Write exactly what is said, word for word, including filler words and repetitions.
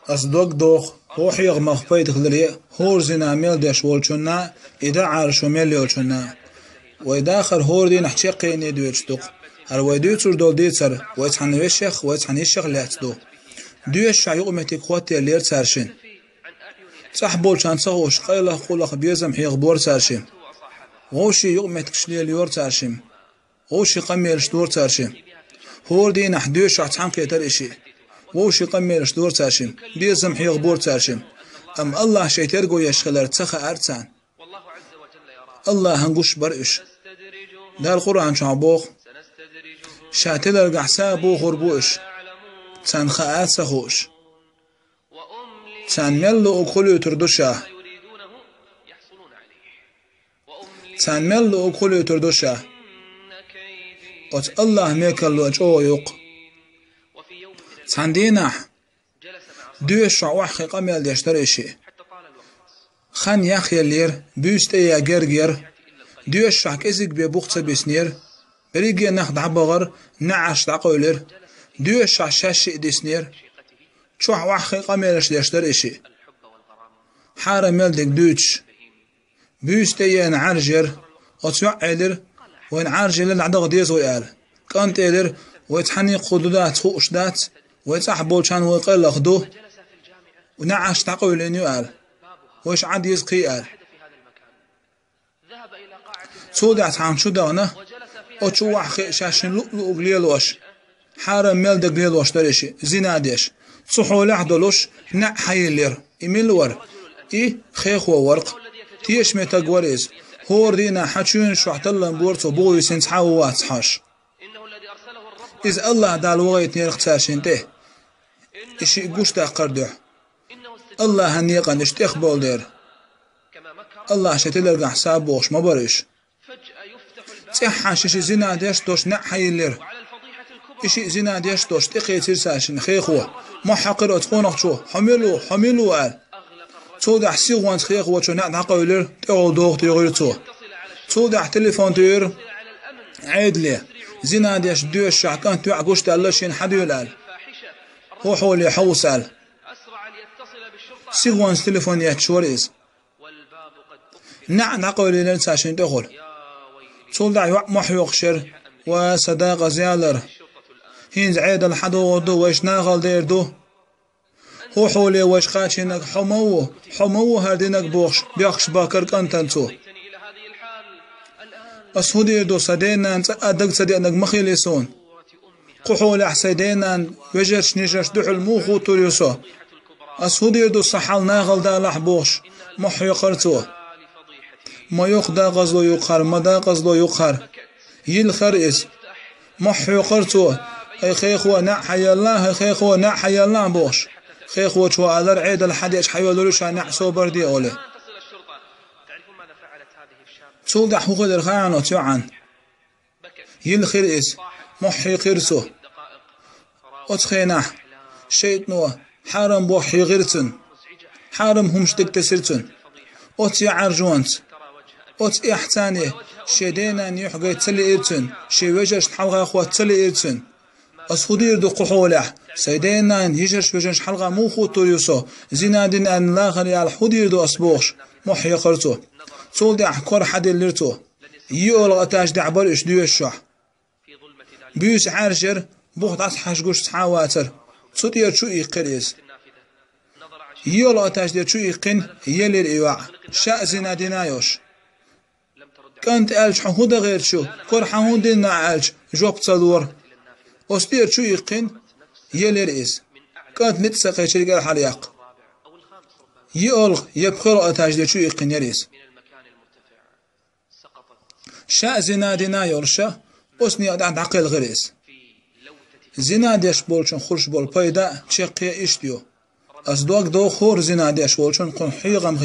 Ас дог доху, хӀокху хьехамах пайда хиларе, хӀора зина мел деш волчунна, и дӀа Ӏаршо мел йолчунна. Вай дахар хӀора дийнахь чеккхене доьдуш ду-кх. ХӀара вай дуьйцур долу дийцар вай цхьана вешех, вай цхьана йишех лаьцна ду. Доьшуш юкъаметтиг хӀоттаеллера цара шина. ЦӀахь болчарна ца хууш, къайлаха-къулаха безам хьехабора цара шина. Вовшийн юкъаметтигаш лелайора цара шина. Вовшийн къамелаш дора цара шина. ХӀора дийнахь доьшуш цхьаьнакхетара и шиъ. Вовшийн къамелаш дора цара шина. Безам хьехабора цара шина. Амма АллахӀ шайн терго еш хилар ца хаьара царна. АллахӀана гуш бара уьш. Дала Къуръан чохь боху: «Ша тиларгахь са бохур бу уьш, царна хаа а ца хууш». Царна мел луург хуьлуьйтур ду ша. Царна мел луург хуьлуьйтур ду ша. Оцу АллахӀан мекарло чӀогӀа ю-кх. Цхьана дийнахь доьшуш охьахи къамел деш дара и шиъ. Хан яхъеллера, буьйса тӀе ян герга яра. Доьшуш кӀезиг бен бух ца биснера. Берриге нах дӀабахара, неӀарш дӀакъевлира. Доьшуш шаьш шиъ диснера. Чохь охьахи къамелаш деш дара и шиъ. Хьарам мел дерг дуьйцуш. Буьйса тӀе еана Ӏаьржа яра. Оцу йоӀа элира: «Вайна Ӏаьржа елла дӀадаха деза вай», – аьлла. КӀанта элира: «Вай цхьаьнакхо ду дац хууш дац, вай цӀахь болчарна вай къайлаха ду. НеӀарш дӀакъевлина ю», – аьлла. «Вайша Ӏан деза кхин», – аьлла. Цул тӀаьхьа цхьана чу дахана, оцу чу охьахиъна шаьш шина луъ-луъург лелош, хьарам мел дерг лелош дара и шиъ, зина деш. Цу хьолехь долуш неӀ хьайиллира. И мила вара? И хехо вара-кх. Тешаме стаг вара иза. ХӀора дийнахь хьан чуьнаш чохь таллам бора цо, буха висина цхьа а ву вац хьожуш. Иза АллахӀ Дала вахийтинера-кх цара шина тӀе, и шиъ гучудаккхар дуьхьа. АллахӀан некъан уьш тӀехбовла дера. АллахӀ шайн тиларгахь са бохуш ма бара уьш. ЦӀеххьана ши-ши зина деш долуш неӀ хьайиллира. И шиъ зина деш долуш тӀекхийцира цара шина хехо. Мохь хьаькхира оцу къонахчо: «Хьо мила ву? Хьо мила ву?» – аьлла. Цул тӀаьхьа сихонца хехочо неӀ дӀакъевлира, тӀехула доху туьйхира цо. Цул тӀаьхьа телефон туьйхира Ӏедале. Зина деш доьшуш кӀант йоӀ гучудаьлла шена, хьан дуьйла аьлла. ХӀун хьоле хьовса аьлла. Сихонца телефон етташ вара иза. НеӀ дӀакъевлинера цара шина тӀехула. Цул тӀаьхьа йоӀ мохь хьоькхуш яра: «Ва, сан декъаза ялар! ХӀинца Ӏедал хьан догӀур ду, вайша нахала дер ду. ХӀун хьоле вайша кхачийнарг, хьо ма ву, хьо ма ву хӀара динарг», – бохуш, боьхкуш бахкара кӀантана цо. «Ас хӀун дийр ду, сан ден-нана цкъа а дага ца деанарг ма хилий суна. Кху хьолехь сайн ден-нанан вежаршна, йижаршна дуьхьал муха хӀуттур ю со? Ас хӀун дийр ду, сан хьал нахала далахь», – бохуш, мохь хьоькхура цо. Ма юха декъазло ю-кх хӀара, ма декъазло ю-кх хӀара. Йилхира иза. Мохь хьоькхура цо: «ХӀай хехо, неӀ хьаелла, хӀай хехо, неӀ хьаелла», – бохуш. Хехочо алара: «Ӏедал хьан деъча хьайоьллур ю ша неӀ, собар де», – олий. Цул тӀаьхьа хӀун хилира хаьий оцу йоӀан? Йилхира иза, мохь хьийхира цо. Оцу хенахь шайтӀано хьарам бохь хьийхира цунна. Хьарам хӀумаш дага тесира цунна. Оцу яӀаржонца, оцу эхь царна шен ден-нанна юьхь гайта ца лиира цунна, шен вежаршна хьалха хӀотта ца лиира цунна. «Ас хӀун дийр ду кху хьолехь? Сайн ден-нанан йижарш-вежарш хьалха муха хӀуттур ю со? Зина дина аьлла лахара ялахь хӀун дийр ду ас?» – бохуш, мохь хьийхира цо. Цул тӀаьхьа кора хьаделлира цо. ЙоьалгӀа этаж тӀехь бара уьш доьшуш. Буьйса Ӏаьржа яра, бух дӀасахьажа гуш цхьа а вацара. Цу тӀера чу иккхира иза. ЙоьалгӀа этаж тӀера чу иккхина, елира и йоӀ, ша а зина дина йолуш. КӀанта аьлча: «Хьо хӀун дан гӀерташ ю? Кора хьан хӀун дина?» – аьлча, жоп ца лора. Оцу тӀера чу иккхина, елира иза. КӀант ницкъ ца кхечира кӀелхьараяьккха. ЙоьалгӀа я пхоьалгӀа этаж тӀера чу иккхина яра иза. Ша а зина дина йолуш, оцу некъа тӀехь дӀакхелхира иза. Зина деш болчунна хуьлуш болу пайда чаккхе иштта ю. Ас дог доху хӀора зина деш волчунна кхунах хьехам